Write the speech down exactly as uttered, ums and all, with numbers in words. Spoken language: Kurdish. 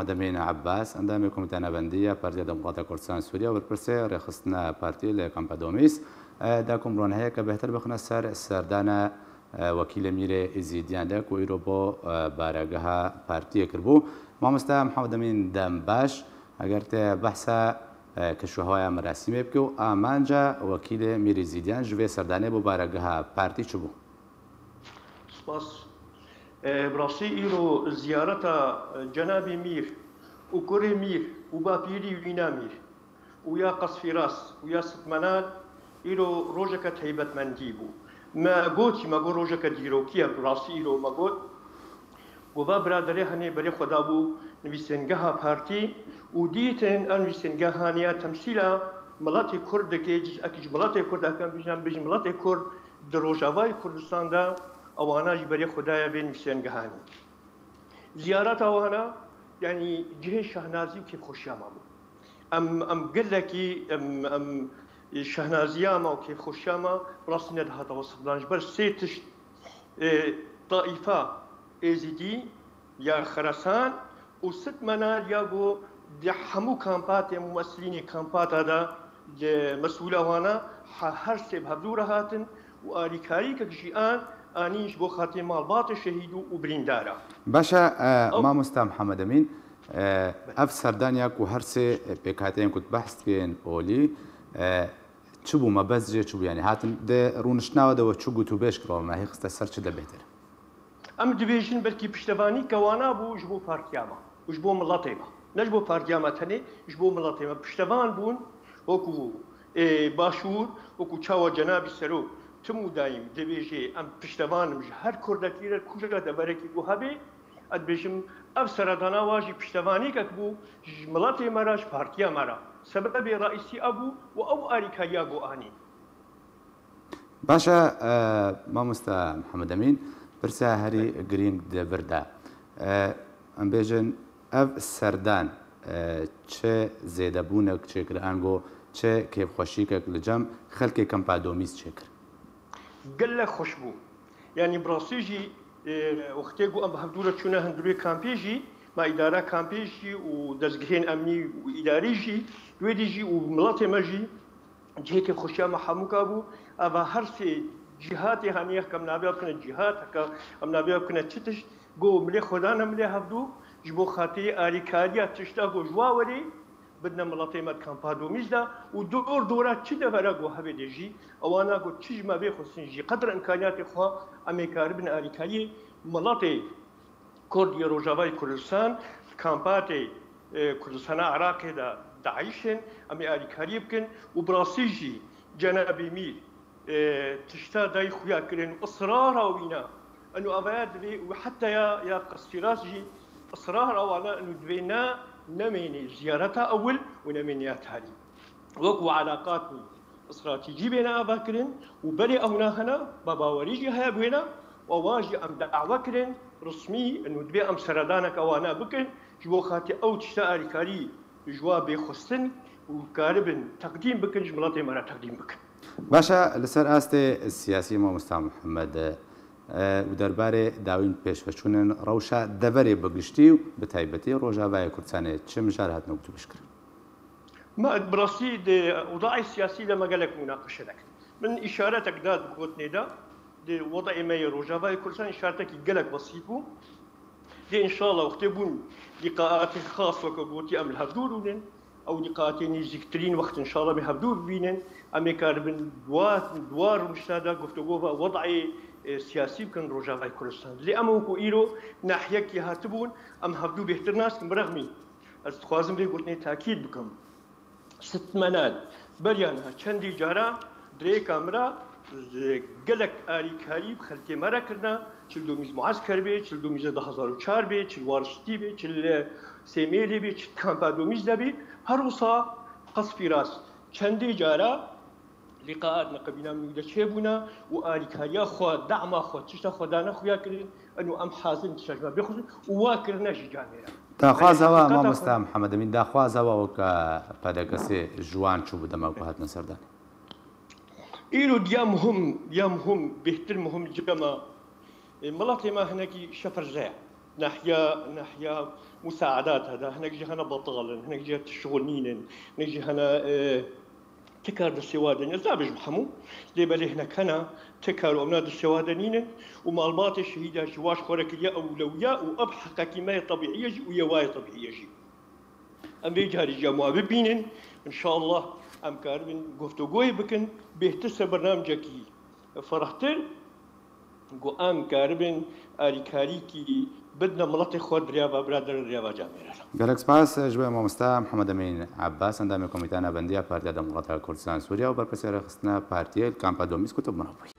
Demîn Ebbas, endamê Komîteya Navendî ya Partiya Demokrata Kurdistan Sûriye û berpirsê rêxistina partî li Kampa Domîs, e, da ku em ronahiyeke bêhtir bixine ser serdana, e, wekîlê Mîrê Êzîdiyan de ku îro bo, e, baregeha partiyê kiribû. Mamoste Mihemed Emîn, dem baş. Eger te behsa, e, keşûhewaya merasîmê bike û amanca wekîlê Mîrê Êzîdiyan ji vê serdanê bo baregeha partî çi bû? Spas. E, bi rastî îro ziyareta, e, cenabê Mîr û kurê Mîr û bapîrî wîna Mîr û ya Qesfîras û ya Sitmenal îro rojeke taybetmendî bû. Me gotî, me got rojeke dîrokî ye, bi rastî îro me got. Gova biraderê henê berê xwe dabû nivîsêngeha partî û dîtin ev nivîsêngeha haniya temsîla miletê Kurd dike, ciz'ekî ji miletê Kurd, ekem bijî, em bijîn miletê Kurd di Rojavayê Kurdistan de ewana jî berê xwe daye vê nivîsêngehanê. Ziyareta wana, yanî cihê şehnazî û kêfxweşiya me bû. Em, em gelekî, em, em şehnaziya me û kêfxweşiya me bi rastî nedihate wesifdan. Ji ber sê tişt, e, taîfa Êzidî ya Xeresan û Sitmenal ya ku di hemû kampatê, mumesilînê kampata de, di mesûla wana, ha-, her sê bi hevdû re hatin û alîkarîkek jî an, anîn ji bo xatirê malbatê şehîd û, û birîndara. Baş e, e, Ew mamosta Mihemed Emîn, e, ev serdaniya ku her sê pêkhateyên ku tu behs dikên olî, e, çi bû, mebest jê çi bû? Yanî hatin di rûniştinawa de we çi gotûbêj kir, we ronahî xiste ser çi de bêhtir? Em dibêjin belkî piştevanî kewana bû ji bo partiya me û ji bo miletê me. Ne ji bo partiya me tenê, ji bo miletê me. Piştevan bûn, wekû, ê, Başûr, wekû çawa cenabî Serok tim û daîm dibêjê, em piştevan im ji her Kurdekî re, kuja deverekî ku hebe, ez dibêjim, ev seredana wa jî piştevanîkek bû ji miletê me re, ji partiya me re. Sebebê reîsî ev bû û ew alîkariya ku anî. Baş e, e, mamosta Mihemed Emîn, pirsa herî girîng di vir de. E, em bêjin, ev serdan, e, çi zêdebûnek çêkir, ango çi kêfxweşîkek li cem xelkê Kampa Domîs çêkir? Gelek xweş bû. Yanî bi rastî jî, e, wextê ku em bi hevdû re çûne hundirê kampê jî, ma îdara kampê jî û dezgehên emnî û îdarî jî, wê dî jî û miletê me jî, cihê kêfxweşiya me hemûka bû. Eva her sê cîhatê haniye, ke em navê bikine cîhat, heke em navê bikine çi tişt, go milê xwe dane milê hevdû, ji bo xatirê alîkariya tişta ku ji wa werê bidine miletê me di Kampa Domîs de û dor dora çi devera ku hebe de jî, ewana ku çi ji me bê xwestin jî, qedra îmkaniyatê xwe em ê karibin alîkariyê miletê Kurd yê Rojavayê Kurdistan, kampatê, e, Kurdistana Iraqê de DAIŞ in, em ê alîkariyê bikin û bi rastî jî cenabê Mîr, e, tişta dayî xuya kirin û israra wîna, eno avaya divê û heta ya, ya Qesfîras jî israra wana eno divê ne, nemênê ziyareta ewil û nemênê ya tarî. Wek û eleqatî stratejî bêne avakirin û berê ewna hene, bi bawerî jî heye bi wêna û ewan jî em dawe kirin, resmî, û divê em seredaneke wana bikin, ji bo xatirê ew tişta alîkarî ji wa bê xwestin û karibin teqdîm bikin, ji miletê me re teqdîm bikin. Baş e, li ser astê siyasî, mamosta Mihemed, e, û derbarê dawîn pêşveçûnin rewşa deverê bi giştî û bi taybetî Rojavayê Kurdistanê çi mijar hatine gotûbêjkirin? Ma bi rastî di wudayê siyasî de me gelek munaqeşe dikin. Min îşaretek da di gotinê de, di wudayê me yê Rojavayê Kurdistan îşaretekî gelek besît bû. Dê înşallah wextê bûn lîqaatê xas weke gotî em li hevdû rûnin. Ew lîqaatê nêzîktirîn wext înşallah em ê hevdû bibînin. Em ê karibin di wa, di wa rûniştina de guftûgo ve wudayê, e, siyasî bikin Rojavayê Kurdistan. Lê em wekû îro nahiyekî hatibûn, em hevdû bêhtir nas dikin. Birexmî, ez dixwazim vê gotinê takîd bikim. Sitmenal, beriya niha çendî cara di rêka min re, e, gelek alîkarî bi xelkê me re kirine, çi li Domîz Muesker bê, çi li Domîza du hazar û çar bê, çi li Warştî bê, çi li Sêmêlê bê, çi li kampa Domîz de bê, her wisa Qesfîras çendê cara lîqaat neqebîna min û de çêbûna û alîkariya xwe, dema xwe, tişta xwe dane xuya kirin, eno em hazir in tişta ji me bê xwestin û wa kirine jî camêra. Daxwaz hewa, mamosta Mihemed Emîn, daxwaz hewa weke P D K S ji wan çûbû dema ku hatine serdanê? Îro diya muhim, ya muhim, bêhtir muhim li cem me, e, miletê me hinekî şeferze ye. Nehiya nehiya musaedat hede, hinek jî hene betal in, hinek jî tişixul nînin, hinek jî hene e, ti kar destê wa de nîn. Ez nabêjim hemû, lê belê hinek hene ti kar û ewna destê wa de nînin û malbatê şehîda jî waş xwe re kiriye ewlewiya û ev heqekî me ye tebîî ye jî û yê wa ye tebîî ye jî. Em vê carî jî em wa bibînin. Înşallah em karibin guftûgoyê bikin, bêhtir ser bernamecekî ferehtir, ku em karibin alîkarîkî bidine miletê xwe, derya va birader, derya va camêrê re. Gelek spas ji we mamosta Mihemed Emîn Ebbas, endamê Komîteya Navendî ya Partiya Demokrata Kurdistan Sûriye û berpirsê rêxistina partiyê li kampa Domîs ku tu bi me re bûyî.